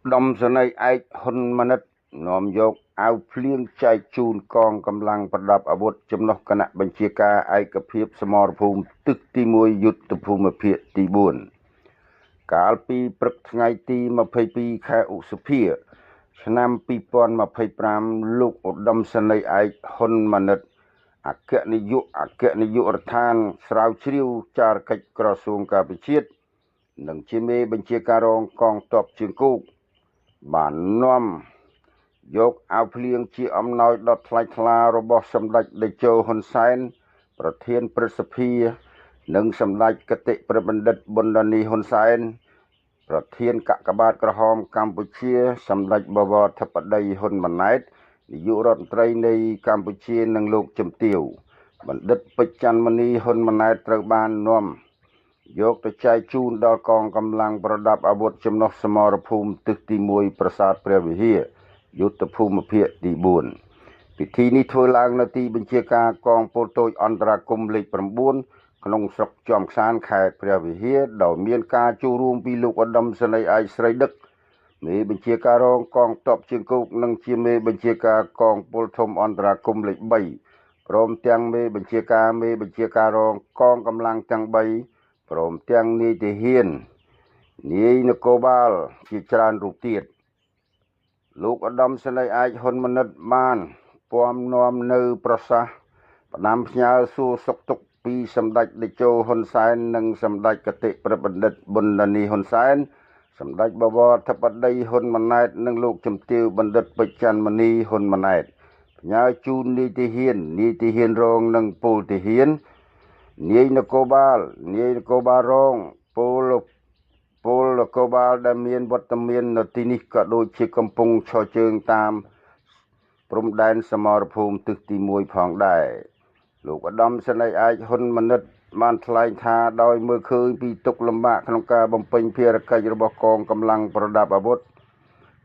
ឧត្តមសេនីយ៍ឯក ហ៊ុន ម៉ានិត នាំយកអាវភ្លៀងចែកជូនកងកម្លាំងប្រដាប់អាវុធចំណុះគណៈបញ្ជាការឯកភាពសមរភូមិទិសទី1យុទ្ធភូមិភាគទី4កាលពីព្រឹកថ្ងៃទី22ខែឧសភា ឆ្នាំ2025លោកឧត្តមសេនីយ៍ឯក ហ៊ុន ម៉ានិត អគ្គនាយកអគ្គនាយករដ្ឋានស្រាវជ្រាវចារកិច្ចក្រសួងការពារជាតិនិងជាមេបញ្ជាការរងកងទ័ពជើងគោកបាននាំយកអាវភ្លៀងជាអំណោយដ៏ថ្លៃថ្លារបស់សម្ដេចតេជោហ៊ុនសែនប្រធានព្រឹទ្ធសភានិងសម្ដេចគតិប្របណ្ឌិតប៊ុនដានីហ៊ុនសែនប្រធានកាកបាទក្រហមកម្ពុជាសម្ដេចបវរធិបតីហ៊ុនម៉ាណែតនាយករដ្ឋមន្ត្រីនៃកម្ពុជានិងលោកជំទាវបណ្ឌិតពេជ្រច័ន្ទមនីហ៊ុនម៉ាណែតត្រូវបាននាំយកទៅចែកជូនដល់កងកម្លាំងប្រដាប់អាវុធចំណុះសមរភូមិទិសទី1ប្រាសាទព្រះវិហារយុទ្ធភូមិភាគទី4ពិធីនេះធ្វើឡើងនៅទីបញ្ជាការកងពលតូចអន្តរាគមន៍លេខ9ក្នុងស្រុកជាំក្សានខេត្តព្រះវិហារដោយមានការចូលរួមពីលោកឧត្តមសេនីយ៍ឯកស្រីដឹកមេបញ្ជាការរងកងទ័ពជើងគោកនិងជាមេបញ្ជាការកងពលធំអន្តរាគមន៍លេខ3ព្រមទាំងមេបញ្ជាការរងកងកម្លាំងទាំង3ព្រមទាំងនាយទាហាននាយនគរបាលជាច្រើនរូបទៀតលោកឧត្តមសេនីយ៍ឯកហ៊ុនម៉ាណិតបានពំនាំនៅប្រសាសន៍ផ្ដាំផ្ញើសួរសុខទុក្ខពីសម្ដេចតេជោហ៊ុនសែននិងសម្ដេចគតិប្របណ្ឌិតប៊ុនដានីហ៊ុនសែនសម្ដេចបវរធិបតីហ៊ុនម៉ាណែតនិងលោកជំទាវបណ្ឌិតពេជ្រច័ន្ទមនីហ៊ុនម៉ាណែតផ្ញើជូននាយទាហាននាយទាហានរងនិងពលទាហាននាយនគរបាលនាយនគរបាលរងពលនគរបាលដែលមានវត្តមាននៅទីនេះក៏ដូចជាកំពុងឈរជើងតាមព្រំដែនសមរភូមិទិសទី1ផងដែរលោកឧត្តមសេនីយ៍ឯកហ៊ុនម៉ាណិតបានថ្លែងថាដោយមើលឃើញពីទុក្ខលំបាកក្នុងការបំពេញភារកិច្ចរបស់កងកម្លាំងប្រដាប់អាវុធ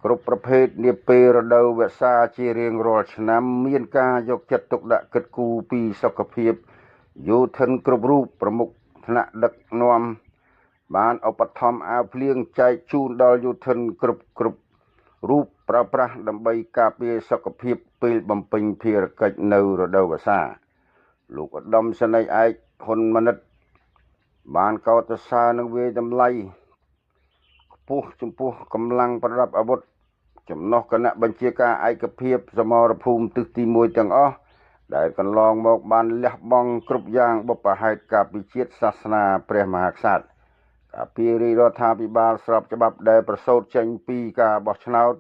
គ្រប់ប្រភេទនាពេលរដូវវស្សាជារៀងរាល់ឆ្នាំមានការយកចិត្តទុកដាក់គិតគូរពីសុខភាពយោធិនគ្រប់រូបប្រមុខថ្នាក់ដឹកនាំបានឧបត្ថម្ភអាវភ្លៀងចែកជូនដល់យោធិនគ្រប់រូបប្រើប្រាស់ដើម្បីការពារសុខភាពពេលបំពេញភារកិច្ចនៅរដូវវស្សាលោកឧត្តមសេនីយ៍ឯកហ៊ុនម៉ាណិតបានកោតសរសើរនិងវាយតម្លៃខ្ពស់ចំពោះកម្លាំងប្រដាប់អាវុធចំណុះគណៈបញ្ជាការឯកភាពសមរភូមិទិសទី1ទាំងអស់ដែលកន្លងមកបានលះបង់គ្រប់យ៉ាងបុព្វហេតុការពារជាតិសាសនាព្រះមហាក្សត្រការពាររាជរដ្ឋាភិបាលស្របច្បាប់ដែលប្រសូតចេញពីការបោះឆ្នោត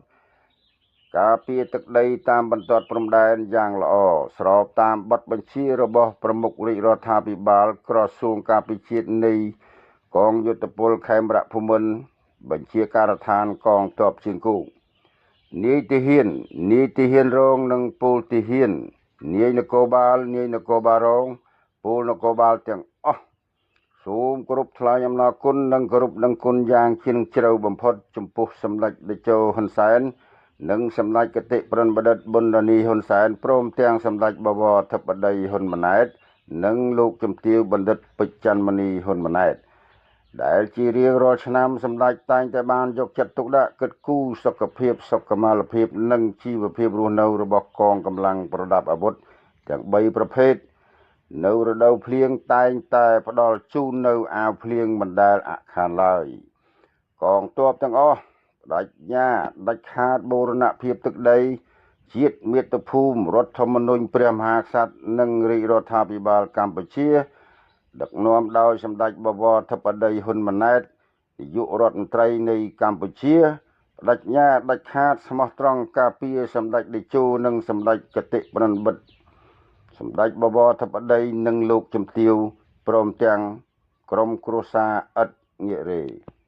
ការពារទឹកដីតាមបន្ទាត់ព្រំដែនយ៉ាងល្អស្របតាមបទបញ្ជារបស់ប្រមុខរាជរដ្ឋាភិបាលក្រសួងការពារជាតិនៃកងយុទ្ធពលខេមរៈភូមិន្ទបញ្ជាការដ្ឋានកងទ័ពជើងគោកនាយទាហាននាយទាហានរងនិងពលទាហាននាយនគរបាលនាយនគរបាលរងពលនគរបាលទាំងអស់សូមគោរពថ្លែងអំណរគុណនិងគោរពដឹងគុណយ៉ាងជ្រាលជ្រៅបំផុតចំពោះសម្ដេចតេជោហ៊ុនសែននិងសម្ដេចគតិប្របណ្ឌិតប៊ុនដានីហ៊ុនសែនព្រមទាំងសម្ដេចបវរធិបតីហ៊ុនម៉ាណែតនិងលោកជំទាវបណ្ឌិតពេជ្រច័ន្ទមនីហ៊ុនម៉ាណែតដែលជារៀងរាល់ឆ្នាំសម្ដេចតែងតែបានយកចិត្តទុកដាក់គិតគូរសុខភាពសុខុមាលភាពនិងជីវភាពរស់នៅរបស់កងកម្លាំងប្រដាប់អាវុធទាំង3ប្រភេទនៅរដូវភ្លៀងតែងតែផ្ដល់ជូននៅអាវភ្លៀងមិនដែលអាក់ខានឡើយកងទ័ពទាំងអស់បដិញ្ញាដាច់ខាតបូរណភាពទឹកដីជាតិមាតុភូមិរដ្ឋធម្មនុញ្ញព្រះមហាក្សត្រនិងរាជរដ្ឋាភិបាលកម្ពុជាដឹកនាំដោយសម្ដេចបវរធិបតីហ៊ុនម៉ាណែតនាយករដ្ឋមន្ត្រីនៃកម្ពុជាបដិញ្ញាដាច់ខាតស្មោះត្រង់ការពារសម្ដេចតេជោនិងសម្ដេចគតិប្រណិតសម្ដេចបវរធិបតីនិងលោកជំទាវព្រមទាំងក្រុមគ្រួសារឥតងាករេ។